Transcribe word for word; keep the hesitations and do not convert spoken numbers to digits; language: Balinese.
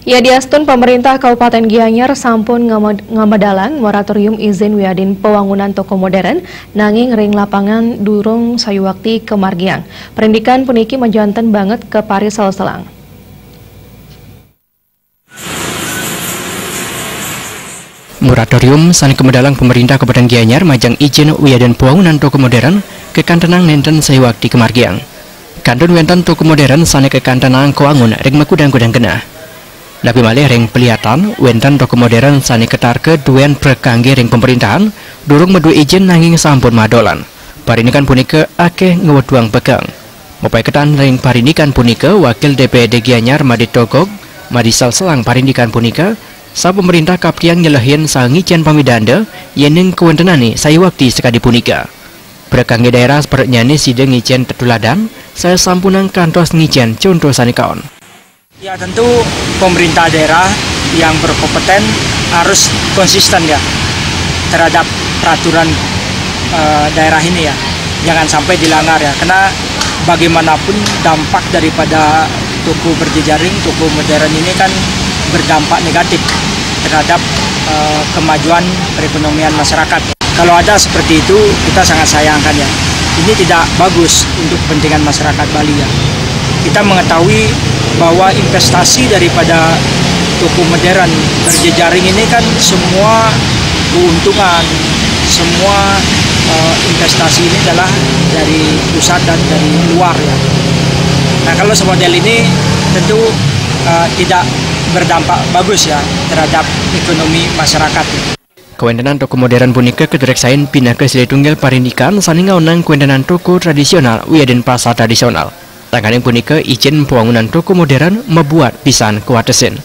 Ya, diastun pemerintah Kabupaten Gianyar sampun ngama-, ngamadelang moratorium izin wiadin pewangunan toko modern, nanging ring lapangan durung sayuwakti kamargiang. Parindikan puniki majanten banget ka pariselselang. Moratorium sane kamadelang pemerintah Kabupaten Gianyar majeng ijin wiadin pewangunan toko modern kakantenang nenten sayuwakti kamargiang. Kantun wenten toko modern sane kakantenang kawangun ring makudang-kudang genah. Napi malih ring paliatan, wenten toko modern sane katarka duen prakangge ring pemerintahan, durung madue ijin nanging sampun madolan. Parindikan punika akeh ngwetuang pekeng. Mapaiketan ring parindikan punika, Wakil D P D Gianyar Made Togog, made selselang parindikan punika, sapemerintah kaptiang nyelehin saha ngicen pamidanda, yening kawentenane sayuwakti sakadi punika. Prakangge daerah separetnyane sida ngicen tetuladan, saha sampunang kantos ngicen conto sane kaon. Ya, tentu pemerintah daerah yang berkompeten harus konsisten, ya, terhadap peraturan, eh, daerah ini, ya. Jangan sampai dilanggar, ya, karena bagaimanapun dampak daripada toko berjejaring, toko modern ini kan berdampak negatif terhadap, eh, kemajuan perekonomian masyarakat. Kalau ada seperti itu, kita sangat sayangkan, ya. Ini tidak bagus untuk kepentingan masyarakat Bali, ya. Kita mengetahui bahwa investasi daripada toko modern berjejaring ini kan semua keuntungan, semua, eh, investasi ini adalah dari pusat dan dari luar, ya. Nah, kalau semodel ini tentu, eh, tidak berdampak bagus, ya, terhadap ekonomi masyarakat. Kawentenan toko modern punika kadreksain pinaka silih tunggil parindikan sane ngaonang kawentenan toko tradisional wiadin pasar tradisional. Sangkaning punika, ijin pawangunan toko modern mabuat pisan kawatesin.